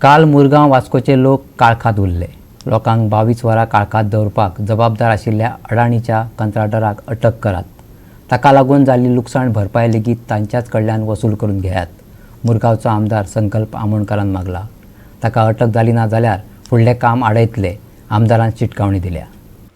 काल मुरगांव वास्कोचे लोक काळखांत उरले. लोकांक 22 वरां काळखांत दवरपाक जबाबदार आशिल्ल्या अडाणीच्या कंत्राटदाराक अटक करात. ताका लागून जाल्ली लुकसाण भरपाय लेगीत तांच्याच कडल्यान वसूल करून घेयात, मुरगांवचो आमदार संकल्प आमोणकारान मागला. ताका अटक जाली ना जाल्यार फुडलें काम आडयतले, आमदारान शिटकावणी दिल्या.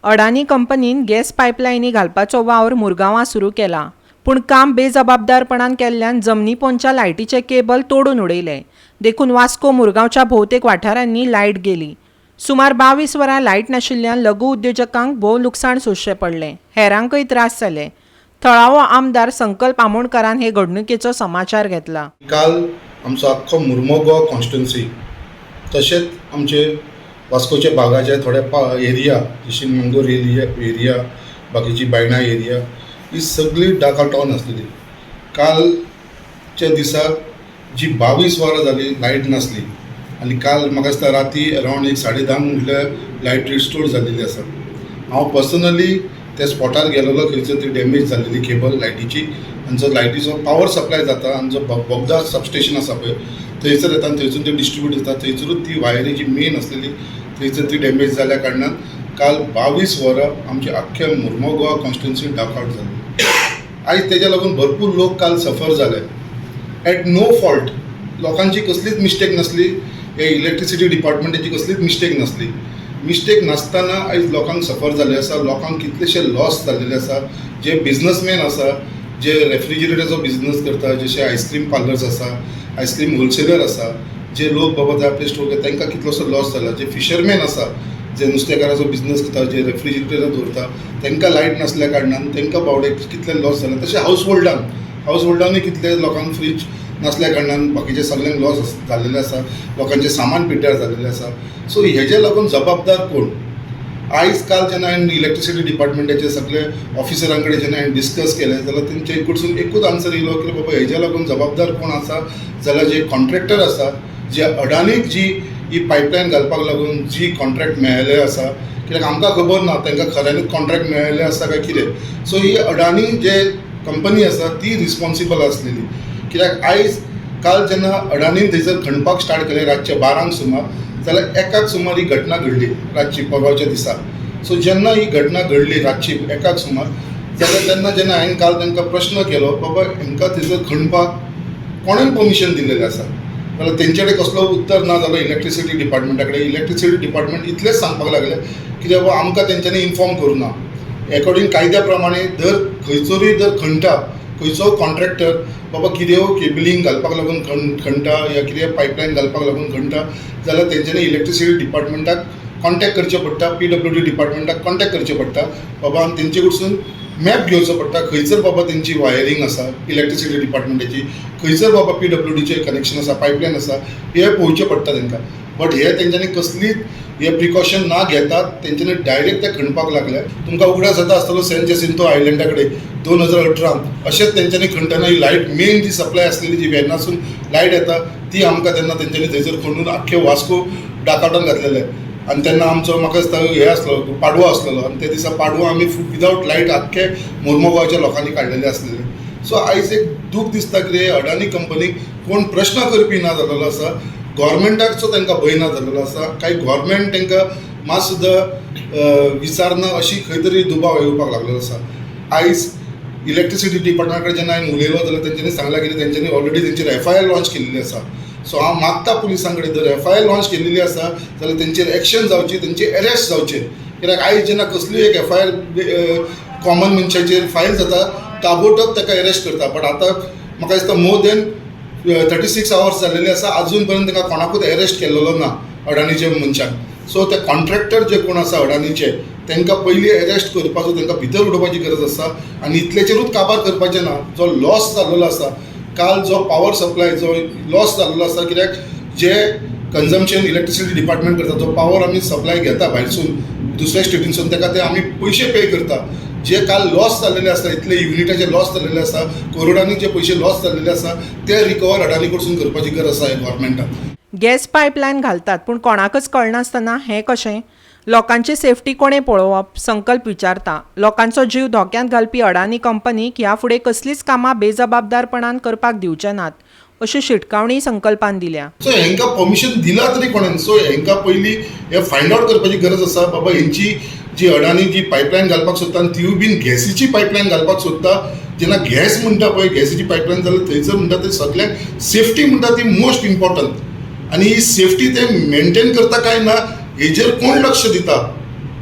अडानी कंपनीन गॅस पायपलायनी घालपाचो वावर मुरगांवां सुरू केला, पूण काम बेजबाबदारपणान केल्ल्यान जमनीपोंदच्या लायटीचे केबल तोडून उडयले. देखून वास्को मुरगांवच्या भोवतेक वाठारांनी लायट गेली. सुमार 22 वरां लायट नाशिल्ल्यान लघु उद्योजकांक भोव लुकसाण सोंसचें पडलें, हेरांकय त्रास जाले. थळावो आमदार संकल्प आमोणकारान हे घडणुकेचो समाचार घेतला. काल आमचो आख्खो मुर्मो गोवा कॉन्स्टिट्युन्सी तशेंच आमचे वास्कोच्या भागाचे थोडे एरिया, जशी मंगूर एरिया, बाकीची बायणा एरिया, ही सगळी डार्क टावन आसलेली. कालच्या दिसा जी 22 वरां जाली लायट नासली आनी काल म्हाका दिसता राती अरावंड एक 10:30 म्हटल्यार लायट रिस्टोर जाल्लेली आसा. हांव पर्सनली त्या स्पॉटार गेलेलो, खंयसर ती डॅमेज जाल्लेली केबल लायटीची आनी जो लायटीचो पावर सप्लाय जाता आनी जो बोगदा सबस्टेशन आसा पळय, थंयसर येता आनी थंयसून ते डिस्ट्रिब्यूट जाता. थंयसरूच ती वायरी जी मेन आसलेली, थंयसर ती डॅमेज जाल्या कारणान काल 22 वरां आमचे आख्खे मुर्मो गोवा कॉन्स्टिट्युन्सी डार्क आउट जाली. आयज तेज्या लागून भरपूर लोक काल सफर जाले एट नो फॉल्ट. लोकांची कसलीच मिस्टेक नासली, हे इलेक्ट्रिसिटी डिपार्टमेंटाची कसलीच मिस्टेक नासली. मिस्टेक नासतना आयज लोकांक सफर जाल्ले आसा. लोकांक कितलेशे लॉस जाल्लेले आसा. जे बिजनसमॅन आसा, जे रेफ्रिजरेटराचो बिजनस करता, जशे आयस्क्रीम पार्लर्स आसा, आयस्क्रीम होलसेलर आसा, जे लोक बाबा ते आपले स्टोर, तांकां कितलोसो लॉस जाला. जे फिशरमॅन आसा, जे नुस्तेकाराचो बिजनस करता, जे रेफ्रिजरेटर दवरता, तांकां लायट नासल्या कारणान तांकां बावडे कितले लॉस जाला. तशें हावस होल्डानूय कितले लोकांक फ्रीज नासल्या कारणान बाकीचे सगल्यांक लॉस जाल्लेले आसा. लोकांचें सामान पिड्ड्यार जाल्लेलें आसा. सो हेजे लागून जबाबदार कोण? आयज काल जेन्ना हांवें इलेक्ट्रिसिटी डिपार्टमेंटाचे सगळे ऑफिसरां कडेन जेन्ना हांवें डिस्कस केलें, जाल्यार तेंचे कडसून एकूच आन्सर येयलो की बाबा, हेज्या लागून जबाबदार कोण आसा जाल्यार जे कॉन्ट्रॅक्टर आसा, जे अडानीक जी ही पायपलायन घालपाक लागून जी कॉन्ट्रॅक्ट मेळ्ळें आसा. कित्याक आमकां खबर ना तांकां खऱ्यांनीच कॉन्ट्रॅक्ट मेळ्ळें आसा काय कितें. सो ही अडानी जे कंपनी आसा ती रिस्पॉन्सिबल आसलेली, कित्याक आयज काल जेन्ना अडानीन थंयसर खणपाक स्टार्ट केलें रातचे 12ंक सुमार, जाल्यार 1क सुमार ही घटना घडली रातची परवाच्या दिसा. सो जेन्ना ही घटना घडली रातची 1क सुमार, जाल्यार तेन्ना जेन्ना हांवें काल तांकां प्रश्न केलो, बाबा, हांकां थंयसर खणपाक कोणेन परमिशन दिल्लेलें आसा, जाल्यार तेंचे कडेन कसलो उत्तर ना जालो इलेक्ट्रिसिटी डिपार्टमेंटा कडेन. इलेक्ट्रिसिटी डिपार्टमेंट इतलेंच सांगपाक लागलें कित्याक बाबा, आमकां तेंच्यांनी इन्फॉर्म करूं ना. एकॉर्डिंग कायद्या प्रमाणे जर खंयसरूय जर खणटा खंयचो कॉन्ट्रॅक्टर, बाबा, कितें केबलिंग घालपाक लागून खणटा या कितें पायपलायन घालपाक लागून खणटा, जाल्यार तेंच्यांनी इलेक्ट्रिसिटी डिपार्टमेंटाक कॉन्टेक्ट करचें पडटा, पीडब्ल्यूडी डिपार्टमेंटाक कॉन्टेक्ट करचें पडटा बाबा, आनी तेंचे कडसून मॅप घेवचो पडटा, खंयसर बाबा तेंची वायरींग आसा इलेक्ट्रिसिटी डिपार्टमेंटाची, खंयसर बाबा पीडब्ल्यूडीचें कनेक्शन आसा, पायपलायन आसा, हें पळोवचें पडटा तांकां. बट हे तेंच्यांनी कसलीच हे प्रिकॉशन ना घेतात तेंच्यांनी डायरेक्ट ते खणपाक लागले. तुमकां उगडास जाता आसतलो, सॅन जेसिंतो आयलंडा कडेन 2018त अशेंच तेंच्यांनी खणटना ही लायट मेन जी सप्लाय आसलेली, जी वेर्नासून लायट येता, ती आमकां तेन्ना तेंच्यांनी थंयसर खणून आख्खे वास्को डाकाटान घातलेले. आनी तेन्ना आमचो म्हाका दिसता हे आसलो, पाडवो आसलेलो, आनी त्या दिसा पाडवो आमी विदावट लायट आख्खे मुर्मो गोवाच्या लोकांनी काडलेले आसलेले. सो आयज एक दूख दिसता कितें, अडानी कंपनीक कोण प्रश्न करपी ना जालेलो आसा. गव्हर्मेंटाचो तांकां भंय ना जालेलो आसा. काय गव्हर्मेंट तांकां मात सुद्दां विचारना, अशी खंय तरी दुबाव येवपाक लागलेलो आसा. आयज इलेक्ट्रिसिटी डिपार्टमेंटा कडेन जेन्ना हांवें उलयलो, जाल्यार तेंच्यांनी सांगलां कितें, तेंच्यांनी ऑलरेडी तेंचेर एफआयआर लॉन्च केल्ली आसा. सो हांव मागता पुलिसां कडेन, जर एफआयआर लॉन्च केल्लेली आसा जाल्यार तेंचेर एक्शन जावची, तेंचे अरेस्ट जावचे. कित्याक आयज जेन्ना कसलीय एक एफआयआर कॉमन मनशाचेर फायल जाता, ताबडतोब ताका अरेस्ट करता. बट आतां म्हाका दिसता मोर देन 36 आवर्स जाल्लेले आसा, अजून पर्यंत तांकां कोणाकूच अरेस्ट केल्लो ना अडानीच्या मनशाक. सो ते कॉन्ट्रॅक्टर जे कोण आसा अडानीचे, तांकां पयलीं अरेस्ट करपाचो, तांकां भितर उडोवपाची गरज आसा. आनी इतल्याचेरूच काबार करपाचें ना. जो लॉस जाल्लो आसा काल, जो पावर सप्लाय जो लॉस जाल्लो आसा, कित्याक जे कन्जम्पशन इलेक्ट्रिसिटी डिपार्टमेंट करता, जो पावर आमी सप्लाय घेता भायरसून, दुसऱ्या स्टेटीनसून, ताका ते आमी पयशे पे करता. जे काल लॉस जाल्लेले आसा, इतले युनिटाचे लॉस जाल्लेले आसा, करोडांनी जे पयशे लॉस जाल्लेले आसा, ते रिकवर अडानी कडसून करपाची गरज आसा गव्हर्मेंटान. गॅस पायपलायन घालतात, पूण कोणाकच कळनासतना हें कशें? लोकांची सेफ्टी कोणें पळोवप, संकल्प विचारता. लोकांचो जीव धोक्यांत घालपी अडानी कंपनीक ह्या फुडें कसलीच कामां बेजबाबदारपणान करपाक दिवचे नात. अशी शिटकावणी संकल्पान दिल्या. सो हेंकां परमिशन दिला तरी कोणेन? सो हेंकां पयलीं हें फायंड आवट करपाची गरज आसा. बाबा, हेंची जी अडानी जी पायपलायन घालपाक सोदता आनी तिवूय बीन गॅसीची पायपलायन घालपाक सोदता, जेन्ना गॅस म्हणटा पळय, गॅसीची पायपलायन जाल्यार थंयसर म्हणटा ते सगळ्यांक सेफ्टी म्हणटा ती मोस्ट इम्पॉर्टंट. आनी ही सेफ्टी ते मेंटेन करता काय ना, हेजेर कोण लक्ष दिता,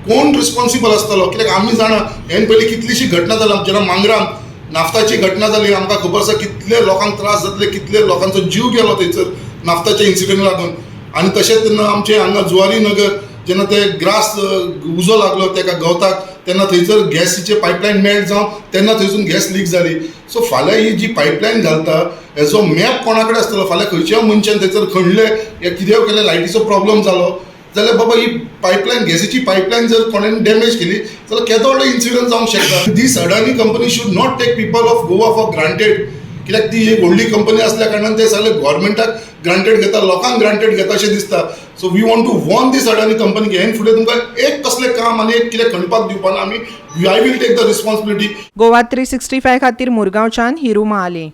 कोण रिस्पॉन्सिबल आसतलो? कित्याक आमी जाणा, हेन पयलीं कितलीशी घटना जाल्या. जेन्ना मांगरान नाफ्ताची घटना जाली, आमकां खबर आसा कितले लोकांक त्रास जातले, कितले लोकांचो जीव गेलो थंयसर नाफ्ताच्या इन्सिडंट लागून. आनी तशेंच तेन्ना आमचे हांगा जुवारी नगर जेन्ना ते ग्रास उजो लागलो तेका गवताक, तेन्ना थंयसर गॅसीचे पायपलायन मेल्ट जावन तेन्ना थंयसून गॅस लीक जाली. सो फाल्यां ही जी पायपलायन घालता, हेजो मॅप कोणा कडेन आसतलो? फाल्यां खंयच्याय मनशान थंयसर खणलें या कितेंय केलें, लायटीचो प्रॉब्लम जालो जाल्यार बाबा, ही पायपलायन, गॅसीची पायपलायन जर कोणेन डॅमेज केली जाल्यार केदो व्हडलो इन्सिडंट जावंक शकता. This Adani company should not take people of Goa for granted. कित्याक ती एक व्हडली कंपनी असल्या कारणान ते सगळे गव्हर्मेंटाक ग्रांटेड घेता, लोकांक ग्रांटेड घेता अशें दिसता. So we want to warn this Adani company की हेन फुडें तुमकां एक कसलें काम आनी एक कितें खणपाक दिवपाना आमी. I will take the responsibility. Goa 365 खातीर मुरगांवच्यान हिरू महाले.